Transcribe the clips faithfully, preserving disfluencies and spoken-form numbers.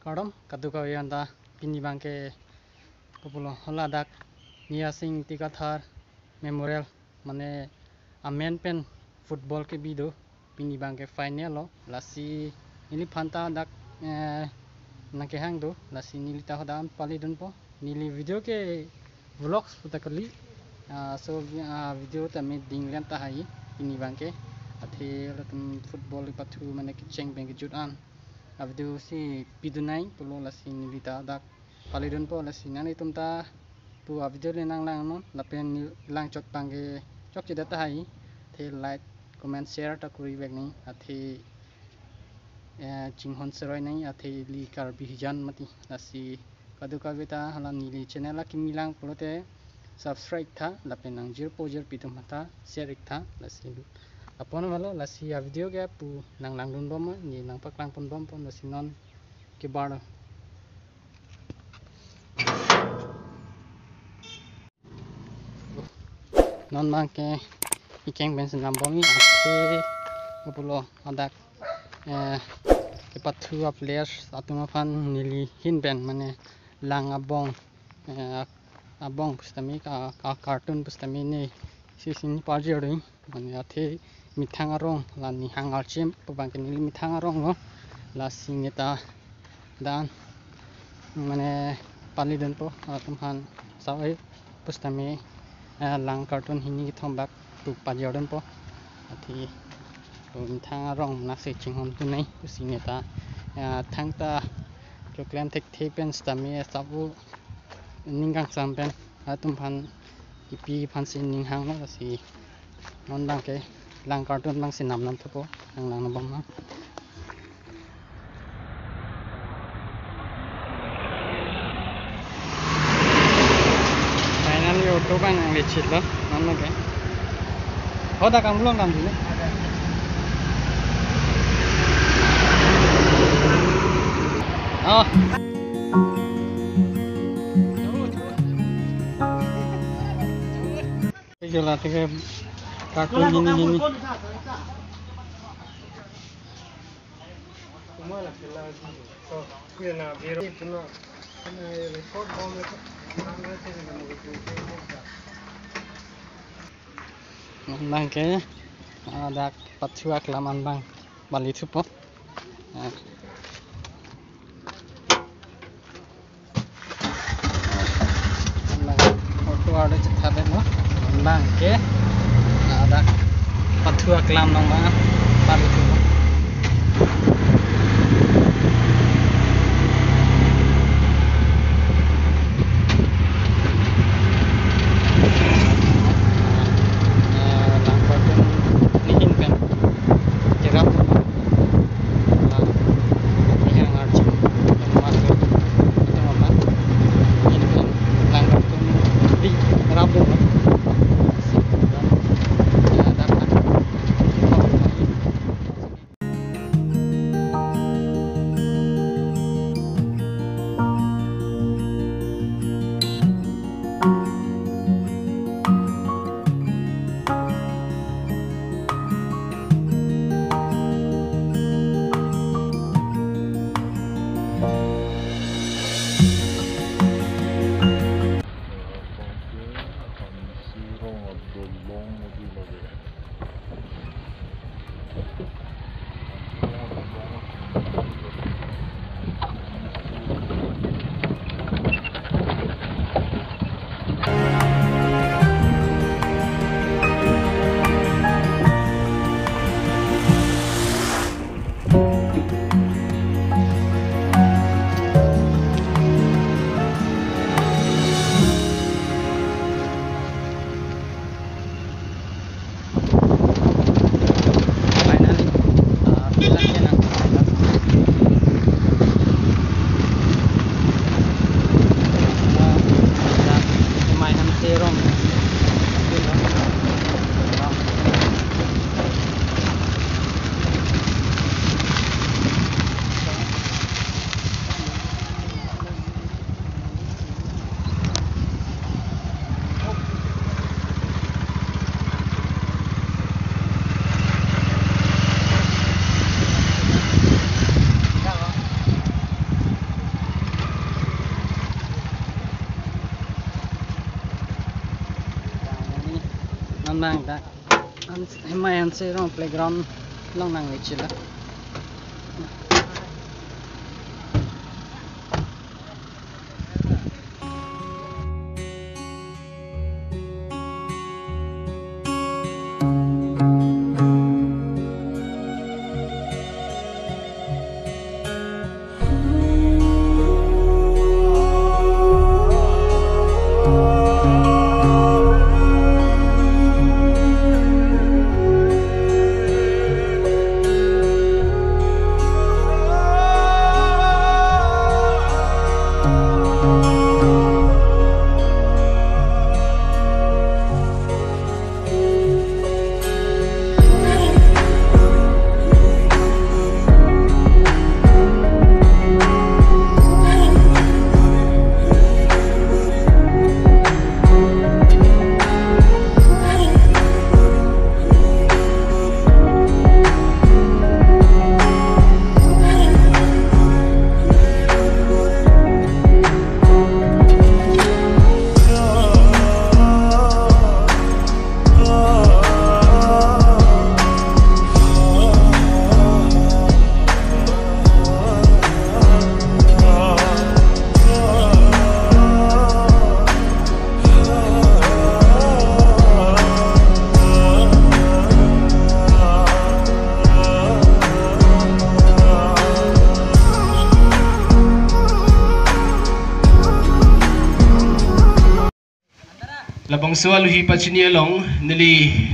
Kardom, kadokave anta pini abangke kopulo hala dak Niya Singh Tikathar Memorial, mane amen pen football kebi do, pini abangke final lo, lasi neliphan ta dak, eh, nangkehang do, lasi neli ta hadak paledunpo, neli video ke vlogs puta kali, ah, so, ah, video ta me dinglen tahai, pini abangke, athe latum football kepathu mane kecheng pen kejut an, ah, video si pidun nangji pulo, lasi neli ta dak paledunpo, lasi nanglitum ta pu a video le nanglangnon, lapen langchot abangke chokchedet tahai, athe like, comment, share ta kuri vek nangji, athe, eh, chinghon seroi nangji, athe ili Karbi hijan mati, lasi kadokave ta hala neli channel akimi lang pulote subscribe tha, lapen nangjirpo jirpi atum ta share ik tha, lasi apon malo, lasi a video ke pu nanglangdunbom, ne nangpaklangponbompo, lasi non kebar lo. Non abangke ikeng pen si nambom ni, athe kopulo hadak, eh, kepathu a players atum aphan neli ahin pen mane lang abong, eh, abong pusitame ka, ka cartoon pusitame ne isi isi ne parjir ding. Mane athe methang arong la nihang archim pu abangke neli methang arong lo, lasi ne ta dan mane paledunpo, atum aphan save pusitame, eh, lang cartoon hini kethom bak tu pajordunpo, athe methang arong mena si chinghon tu nangji pusi ne ta, eh, thangta keklem thekthe pen sitame sabo ning kangsam pen atum aphan kipi aphan si ning hanglo, lasi non abangke lang cartoon abang si namnam thupo, nanglang nambom na. Finally auto abang nanglechitlo, non abangke. Hadak Anglong dam dine. Oh. Ejala tike cartoon hini hini. Abangke, ah, dak pathu aklam an abang pali thupo. Ah. Auto arlo chetha demo. Abangke, ah, dak pathu aklam nong abang pali thupo. Finally, ah, pulang ke nang. Ah, ya, lumayan sih, Rom. Nang ta. An-, Hemai Hanse Rong playground along nangli chila. Labangso aluhi pachini along neli,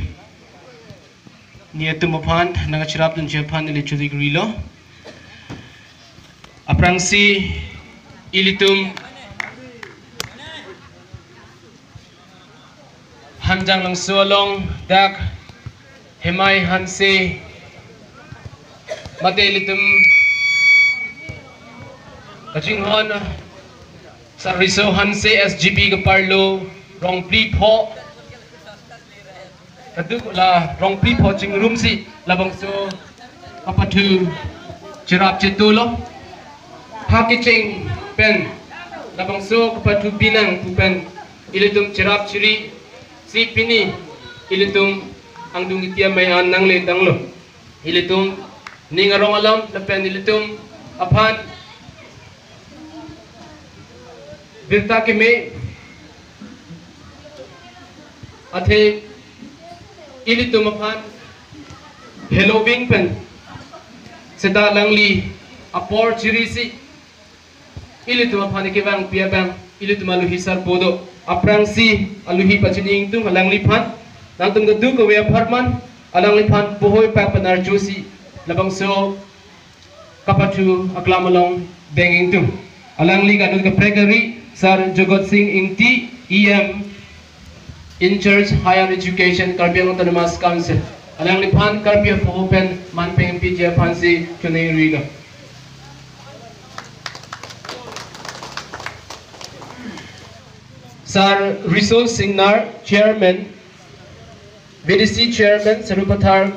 nelitum aphan nangcherapdunji aphan neli choningri lo. Aphrangsi ilitum Hanjanglangso along dak Hemai Hanse mate ilitum kachinghon Sar Riso Hanse S G B kaparlo rongphli pho, kaduk la rongphli pho chingrumsi labangso kapathu cherap chetu lo. Pha kecheng pen labangso kapathu binong pu pen ilitum cherap chiri si pini ilitum angdung iti amei an nangle tanglo. Ilitum ning arong alam lapen ilitum aphan birta keme athe ilitum aphan heloving pen seta alangli apor chirisi ilitum aphan kevangpi abang ilitum aluhi sarpo do. Aphrangsi aluhi pachini ingtung alangliphan nangtum kaduk kave apharman alangliphan pohoi pak penarjusi labangso kapathu aklam along deng ingtung. Alangli kaduk kaprek ari Sar Jagat Sing Ingti, E M in charge Higher Education, Karbi Anglong Autonomous Council. Alangliphan Karbi apoho pen man pengpiji aphansi choningri lo. Sar Riso Singnar, Chairman, V D C Chairman, Sarupathar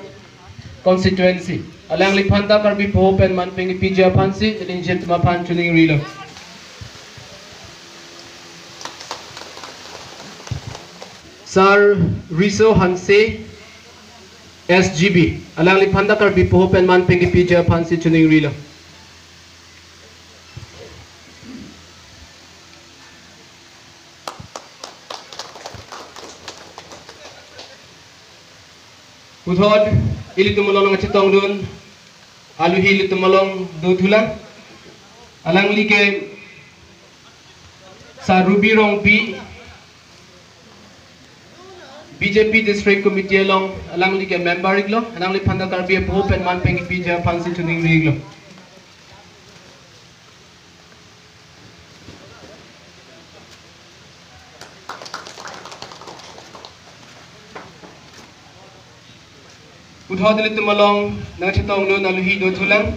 Constituency. Alangliphan ta Karbi apoho pen man pengpiji aphansi neli ingjir atum aphan choningri lo. Sar Riso Hanse, S G B. Alangliphan ta Karbi apoho pen man pengpiji aphansi choningri lo. Puthot ilitum along nangchetongdun aluhi ilitum along dothulang. Alangli ke Sar Ruby Rongpi, B J P District Committee along alangli ke member iklo. Alangliphan ta Karbi apoho pen man pengpiji aphansi choningri iklo. Puthot ilitum along nangchetongdun aluhi dothulang,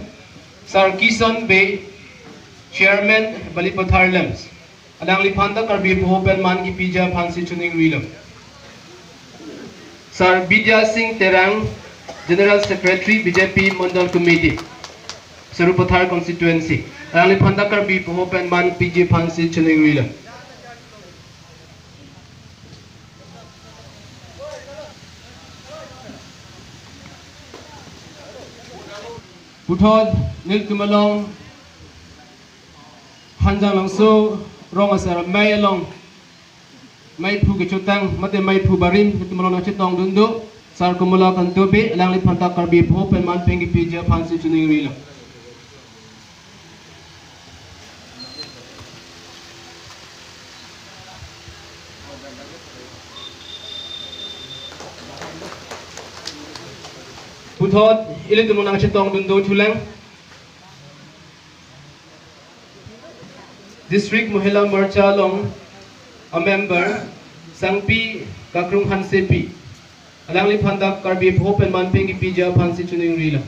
Sar Kison Bey, Chairman, Balipathar LAMPS. Alangliphan ta Karbi apoho pen man kepiji aphansi choningri lo. Sar Bidya Sing Terang, General Secretary, B J P Mandal Committee, Sarupathar Constituency. Alangliphan ta Karbi apoho pen man piji aphansi choningri lo. Puthot nelitum along Hanjanglangso rong asar amei along meiphu kechotang mate meiphu barim nelitum along nangchetongdun do Sar Komola Kangtopi, alangliphan ta Karbi aphuthak pen man pen kepiji aphansi choningrilo. Puthot ilitum along nangchetongdun do thulang District Mahila Morcha along a member Sangpi Kakrung Hansepi, alangliphan ta Karbi aphuthak pen man pen kepiji aphansi choningrilo.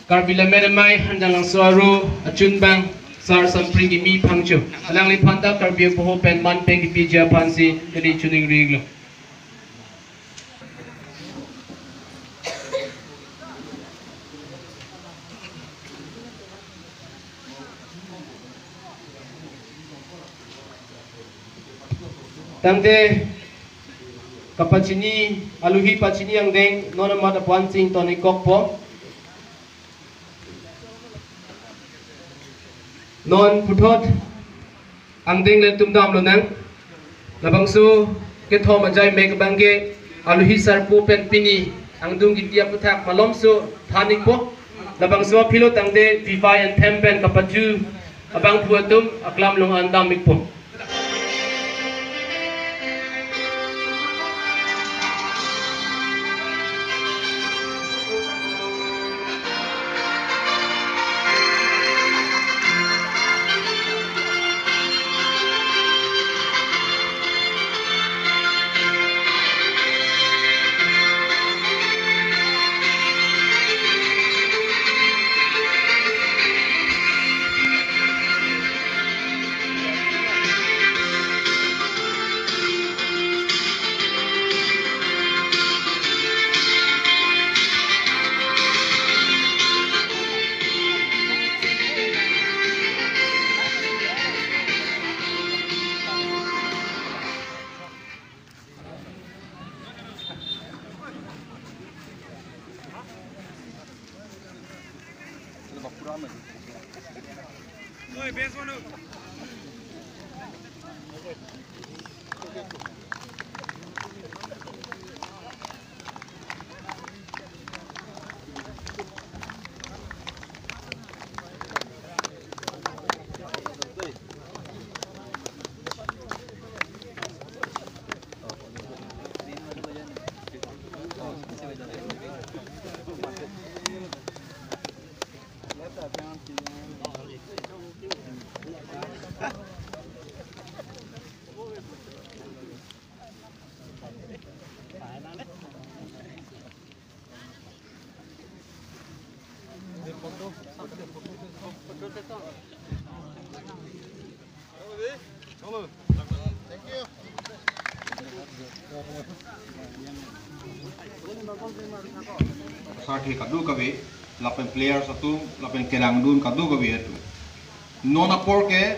Karbi Lammet Amei Hanjanglangso aro achunbang Sar Sampring Kimi Phangcho, alangliphan ta Karbi aphuthak pen man pen kepiji aphansi neli choningrilo. Tangte kapachini, alohi pachini angdeng non amat aphan sington-ik kokpo. Non puthot angdeng le tum damlonang. Labangso kethom ajai mek abangke alohi sarpo pen pini angdeng kiti aphuthak malomso than-ikpo. Labangso aphi lo tangte Viva Anthem pen kapaju abangphu atum aklam along an dam-ikpo. Sarthe kadokave, lapen players atum, lapen kelangdun kadokave atum. Non apor ke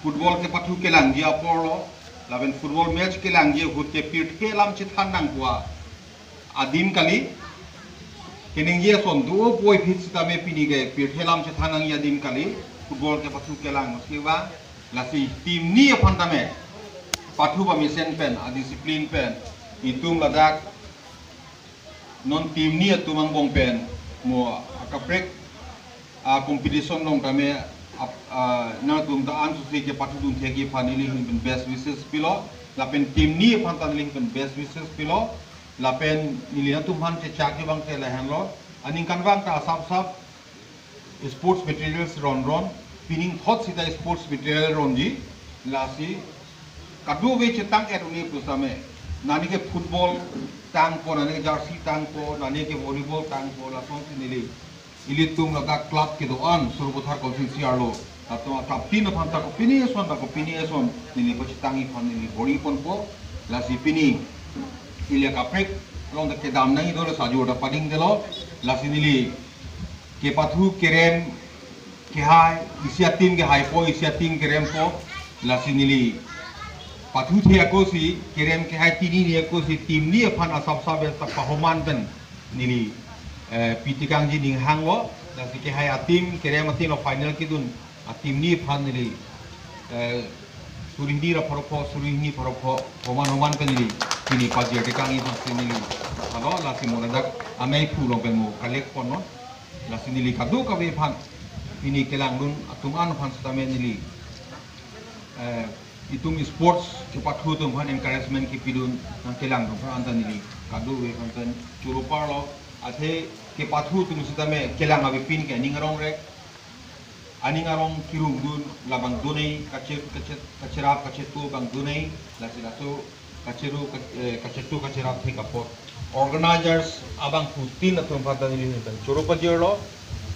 football kepathu kelangji apor lo, lapen football match kelangji ahut ke pirthe alam chethan nangpo adim kali. Keningje ason do puvoiphit sitame pini ke pirthe alam chethan nangji adim kali. Football kepathu kelang si vang, lasi team ni aphan tame pathu pamesen pen, a discipline pen, itum ladak non team ni atum angbong pen mo akaprek a competition along tame ap-, a, nangtum ta ansose kepathudun thekji aphan neli ahin pen best wishes pilo, lapen team ni aphan ta neli ahin pen best wishes pilo, lapen neli nangtum aphan chechakji abangke lahenlo, aningkanvang ta asap asap sports materials ron ron, pining thot sita sports material ronji, lasi kadokave chetang-et un-e pusitame, nani ke football tangpo, nani ke jersey tangpo, nani ke volleyball tangpo, lasonsi neli ilitum ladak club kedo-an Sarupathar constituency arlo, latum a club tin aphan ta kopine ason ta kopine ason neli pachetangji aphan neli bor-iponpo. Lasi pini ili akaprek along ta kedam nangji dolo, sajor ta padingdelo, lasi neli kepathu kerem kehai, isi a team kehaipo, isi a team kerempo, lasi neli Pathuthe ako si kerem kehai tini ni ako si team ni aphan asap sap ya sap pahoman pen neli, eh, pitikangji ninghanglo, lasi kehai a-team, kerem a-team lo final kedun a-team ni aphan neli, eh, suri hini ra pharo pho, suri hini pharo pho, homan homan pen neli pini pajir tikangji aphan si neli, ano, lasi mo ladak amei phu along pen mo collect ponnon, lasi neli kadokave aphan, pini kelangdun atum an aphan sitame neli, eh, itum sports kepathu atum aphan encouragement kepidun nangkelangdun aphan anta neli kadokave aphan tan choro parlo, athe kepathu atum sitame kelang avepin ke aning arong rek, aning arong kirungdun labang do-nei, kache-, kache-, kacherap kachetu abang do-nei, lasi laso kacheru, ka-, eh, kachetu kacherap thek apot organizers abangphutin atum aphan ta neli ningkan choro pajirlo,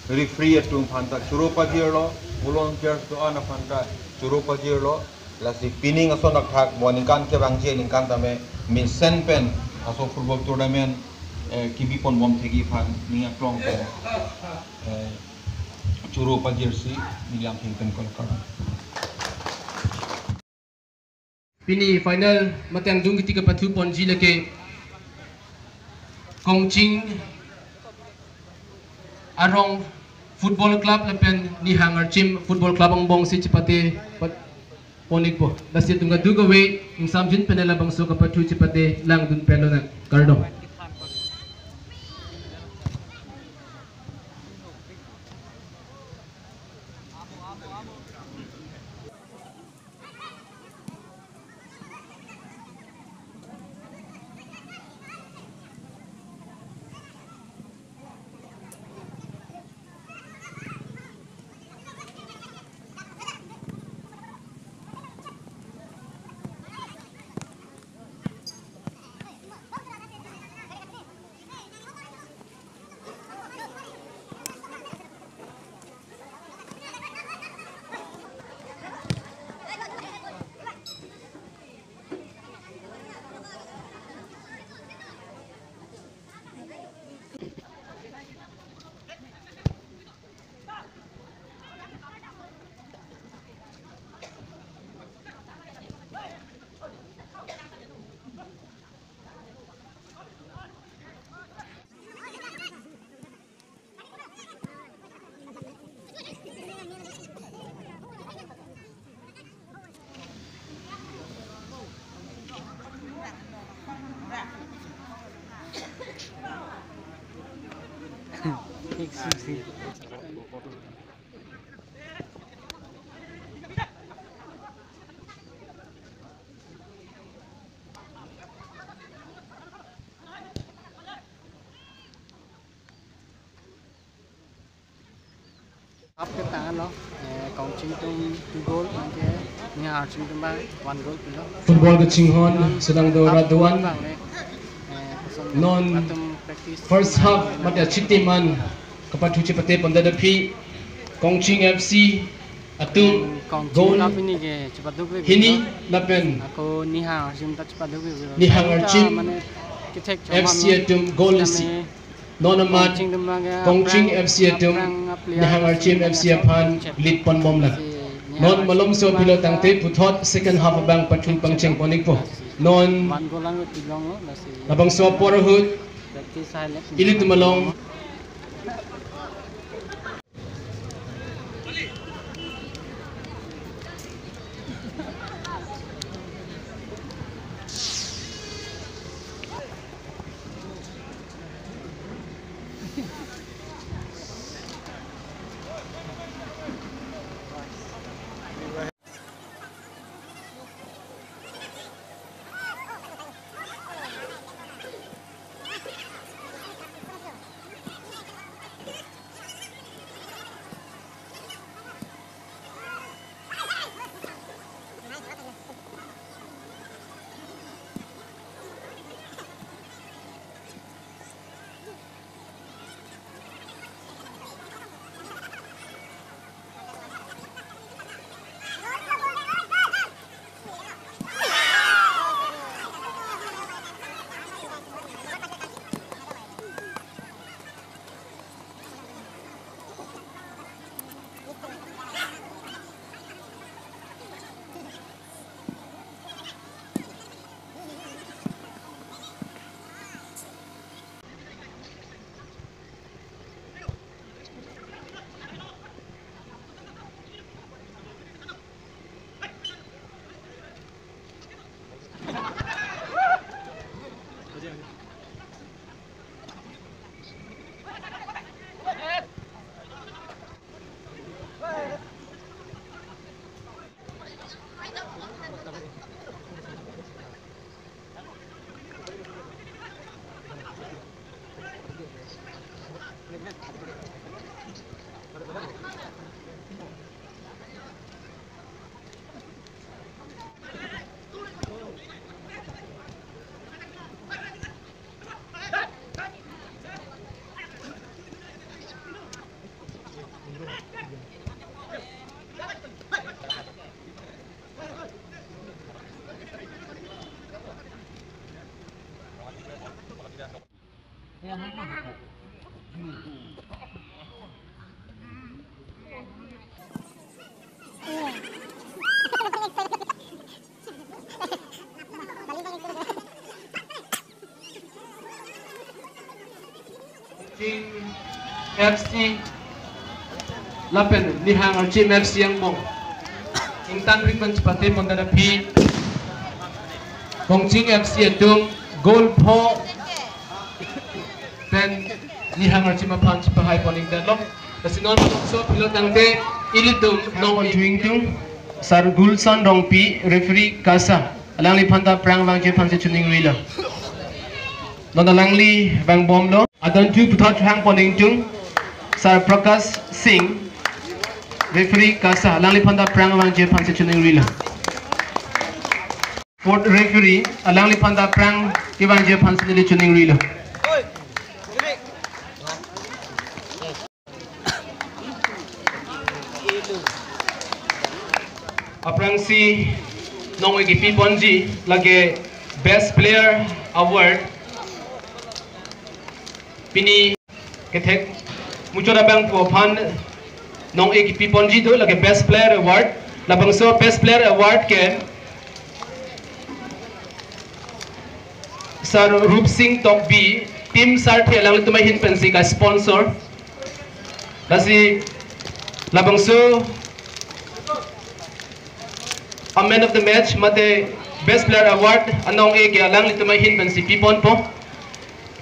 referee atum aphan ta choro pajirlo, volunteers do-an aphan ta choro pajirlo, lasi pining ason thakthak mo ningkan kevangji ningkan tame mesen pen aso football tournament, eh, kebi ponbom thekji aphan ning aklong pen, eh, choro pajirsi neli lamtheng pen call kar. Pini final mate angdung kiti kepathu ponji lake Kongching Arong Football Club lapen Nihang Archim Football Club angbong si chepate pat-, pon-ikpo. Lasi itum kadokave ingsamjin pen labangso kepathu chepate langdun pen lonang. Kardom. Half ketang lo, eh, Kongching atum two goal, anke Nihang Archim atum abang one goal pilo. Football kachinghon, sedang do rat do-an. Abang le, eh, koson non atum practice first half mate achitim an kepathu chepate pondet aphi Kongching F C atum Kongching goal cup ini ke cepat duk hini lapen ako Nihang Archim ta cepat duk. Nihang Archim mane kethek F C atum goal isi. Non amat Kongching atum abang ke Kongching aphrang F C atum aphrang a-player Nihang Archim F C aphan lead ponbomlang. Si Nihang Archim non malomso abang pilo tangte puthot second half abang pathu pangcheng pon-ikpo. Non one goal lang tilong lo, lasi labangso apor ahut practice highlight ilitum along F C lapen Nihang Archim F C angbong ingtangrik pen chepate pon dan aphi Kongching F C atum goal pho pen Nihang Archim aphan chepahai pon ingtanglo. Lasi non so philo tangte ilitum nong juing tung Sar Gulson Rongpi, referee KASA, alangliphan ta aphrang vangji aphan si choningrilo. Non alangli vangbomlo. Adon tu puthot hang pon ingtung Sar Prakash Singh, referee KASA, alangliphan ta aphrang vangji aphan si choningrilo. Fourth referee, alangliphan ta aphrang kevangji aphan si neli choningrilo. Aphrangsi nong-e kipi ponji lake Best Player Award pini kethek muchot abangphu aphan nong-e kipi ponji do lake Best Player Award. Labangso Best Player Award ke Sar Rupsing Tokbi, Team Sarthe alanglitum ahin pensi ka-sponsor. Lasi labangso a Man of the Match mate Best Player Award anong-e ke alanglitum ahin pensi pi ponpo.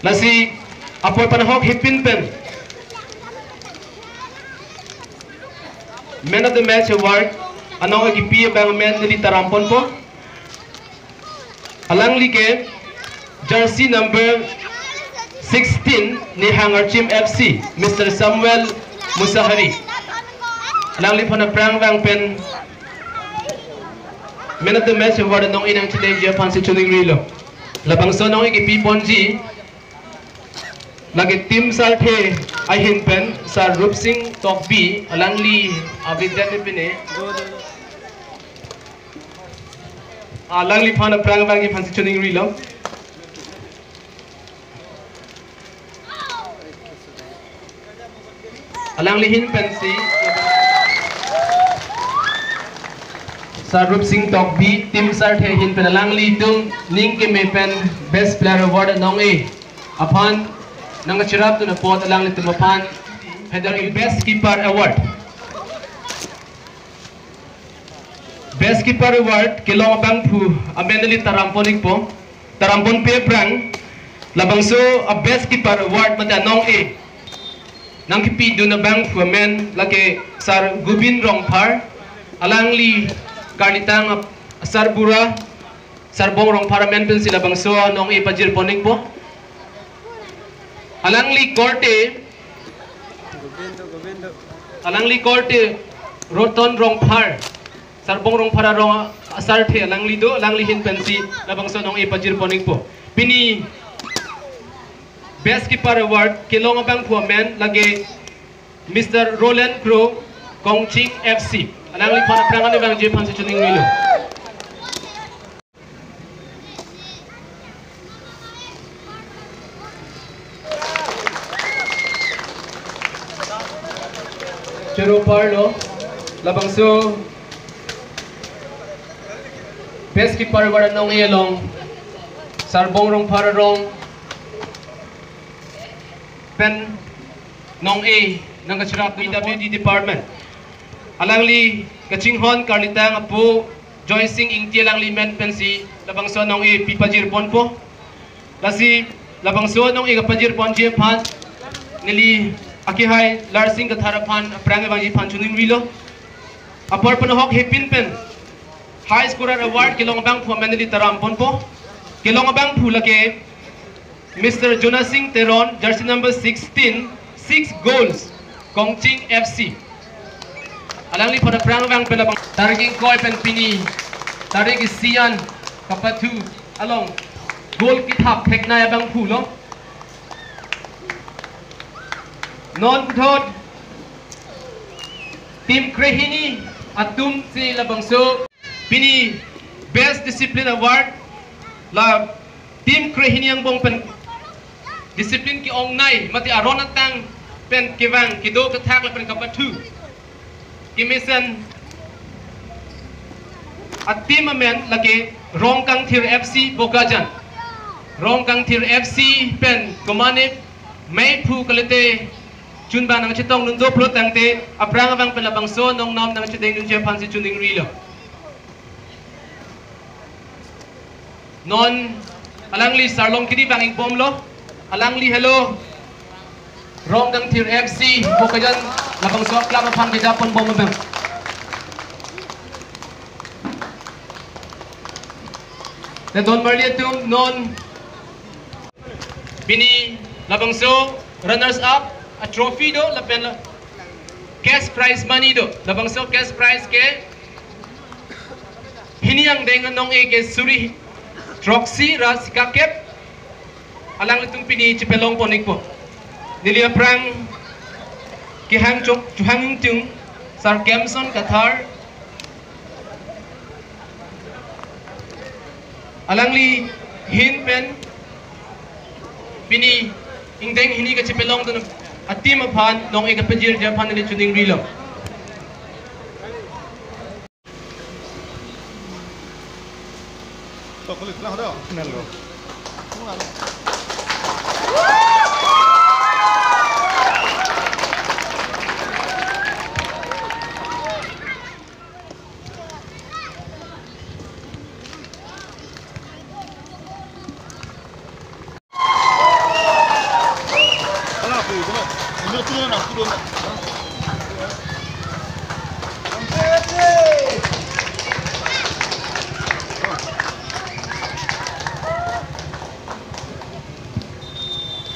Lasi apor pen ahok hepin pen Man of the Match Award anong-e kipi abang amen neli taram ponpo. Alangli ke jersey number sixteen Nihang Archim F C, Mister Samuel Musahari. Alangliphan aphrang vang pen Man of the Match Award nong-e nangchiniji aphan si choningrilo. Labangso nong-e kipi ponji lake Team Sarthe ahin pen Sar Rupsing Tokbi, alangli abidet pine. Alangliphan aphrang vangji aphan si choningrilo. Alangli ahin pensi Sar Rupsing Tokbi, Team Sarthe ahin pen alanglitum ning keme pen Best Player Award nong-e aphan nangkachirap tun apot alanglitum aphan hedari Best Keeper Award. Best Keeper Award kelong abangphu amen neli taram pon ikpo, taram ponpe aphrang labangso a Best Keeper Award mate anong-e nangkipi dun abangphu amen lake Sar Gubin Rongphar, alangli karlitang ap-, Sar Bura Sarbong Rongphar amen pensi labangso nong-e pajir pon ikpo. Alangli korte, alangli korte Roton Rongphar, Sarbong Rongphar arong asarthe alangli do, alangli ahin pensi labangso nong-e pajir pon ikpo. Pini Best Keeper Award kelong abangphu amen lake Mister Roland Kro, Kongching F C. Alangliphan aphrang ani vangji aphan si choningrilo. Choro parlo, labangso Best Keeper Award anong-e along Sarbong Rongphar arong pen nong-e nangkachirap P W D Department. Alangli kachinghon karlitang apo Joy Singh Ingti alangli amen pensi labangso nong-e pi pajir ponpo. Lasi labangso nong-e kapajir ponji aphan neli akehai Larsing Kathar aphan aphrang vangji aphan choningrilo. Apor pen ahok hepin pen High Scorer Award kelong abangphu amen neli taram ponpo. Kelong abangphu lake Mister Jonah Singh Teron, jersey number sixteen, six goals, Kongching F C. Alangliphan aphrang vang pen labang tarik ingkoi pen pini tarik isi an kapathu along goal kithap theknei abangphu lo. Non puthot team krehini atum si labangso pini Best Discipline Award la team krehini angbong pen discipline ke-ongnei mate aron atang pen kevang kedo kethak lapen kapathu kemesen a team amen lake Rongkangthir F C Bokajan. Rongkangthir F C pen komatne Meiphu kalite chunbang nangchetongdun doplot tangte aphrang abang pen labangso anong nam nangchedengdunji aphansi choningrilo. Non alangli sarlong kidi bang-ikbomlo. Alangli helo Rongkangthir F C Bokajan labangso aklam aphan kejapponbom abang. Te don marli atum, non pini labangso runners up a trophy do lapen la cash prize money do. Labangso cash prize ke hini angdeng anong-e ke suri throksi ra sikakep alanglitum pini chepelongpon-ikpo. Neli aphrang kehang chok chuhang ingtung Sar Kemson Kathar, alangli ahin pen pini ingdeng hini kachepelongdun a-team aphan anong-e kapajirji aphan neli choningrilo.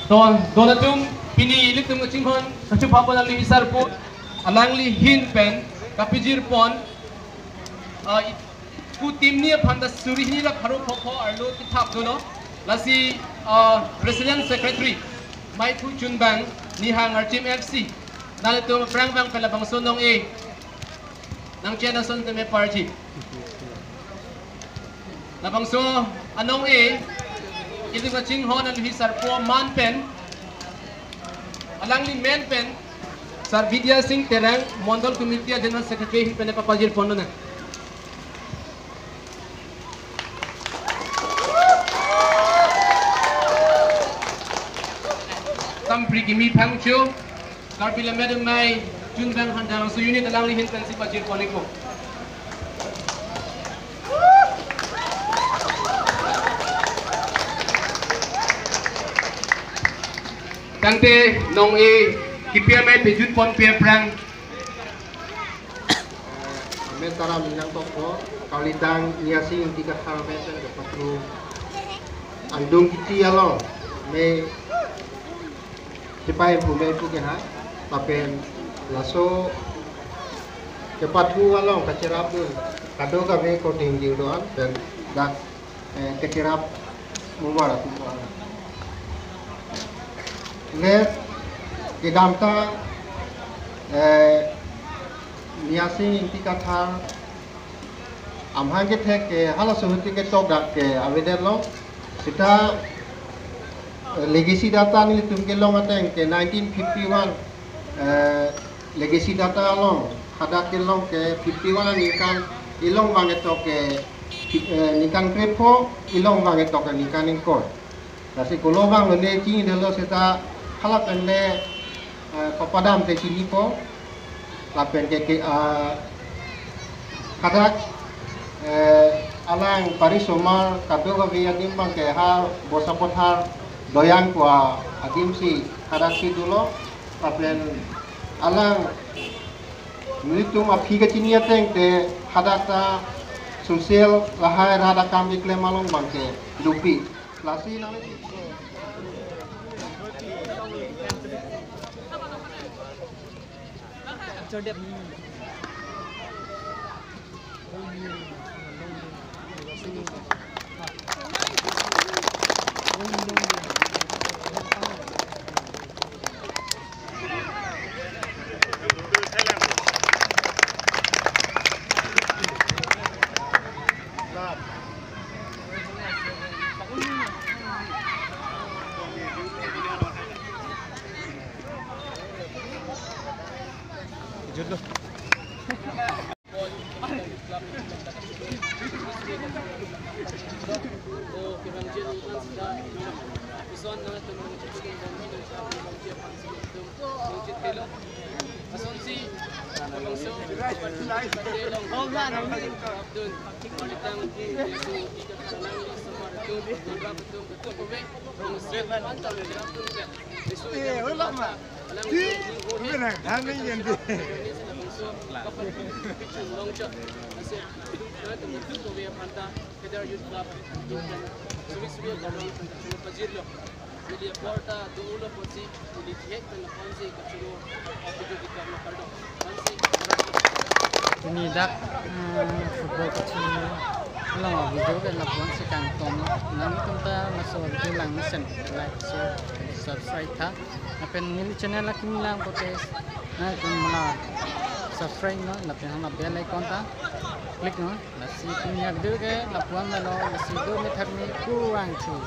Ton, don atum, pini ilitum kachinghon kachupha pon alangli sarpo, alangli ahin pen kapajirpon, ah, i-, ku team ni aphan ta suri hini ra pharo phopho arlo kethap dolo. Lasi, ah, President Secretary, Meiphu chunbang, Nihang Archim F C, nanglitum aphrang abang pen labangso anong-e nangchenasonte me parji. Labangso anong-e, ilitum kachinghon aluhi sarpo aman pen, alangli amen pen, Sar Bidya Sing Terang, Mondol Committee a General Secretary ahin pen papajirponlonang. Tampri kimi phangcho, Karbi Lammet Amei chunbang Handarangso unit alangli ahin pensi pajirpon-ikpo. Tangte anong-e kipi amei pejutponpe aphrang amen taram inang tokpo, karlidang Niasing Ingti Kathar amen pen kepathu angdung kiti along me sipai pu me pu ke ha, lapen laso kepathu along kacherapdun kadokave koting jingdoan pen dak eh, kecherap mumar atum ko. Le kedamtang, eh, Niasing Ingti Kathar amahang kethek ke halaso ahut ke ketok dak ke avedetlo. Seta, eh, legacy data nelitum kelong ateng ke nineteen fifty-one, eh, legacy data along hadak kelong ke fifty-one aningkan ilong vang ketok ke, eh, ningkan krepho, ilong vang ketok ke ningkan ingkoi. Lasi kolo vanglo ne chinidetlo seta halap pen le, eh, papadam te chinipo. Lapen ke, ke, ah, hadak, eh, alang parisomar kadokave adim abang ke ha Bosapothar Doyang pu adim si hadak si dolo. Lapen alang nelitum aphi kachini ateng te hadak ta social lahai rat akam keklem along abang ke dopik. Lasi nang Asonsi, labangso, Abdul, Abdul, Federal Youth Club, Suri Suri Gadon, Suri Pajirlo. Neli aporta do ulo ponsi, neli thek pen ponsi kachoro, video kita na kaldo. Ponsi, Pini dak, eh, football kachoro along video ke lapuan si kangton. Nangtum ta laso video lang mesen, like, share, subscribe tha. Lapen neli channel akimi lang pote, nangtum mala subscribe non, lapen hala bell icon ta click non. Lasi pini avideo ke lapuan lo, lasi do methak ni kurang chu.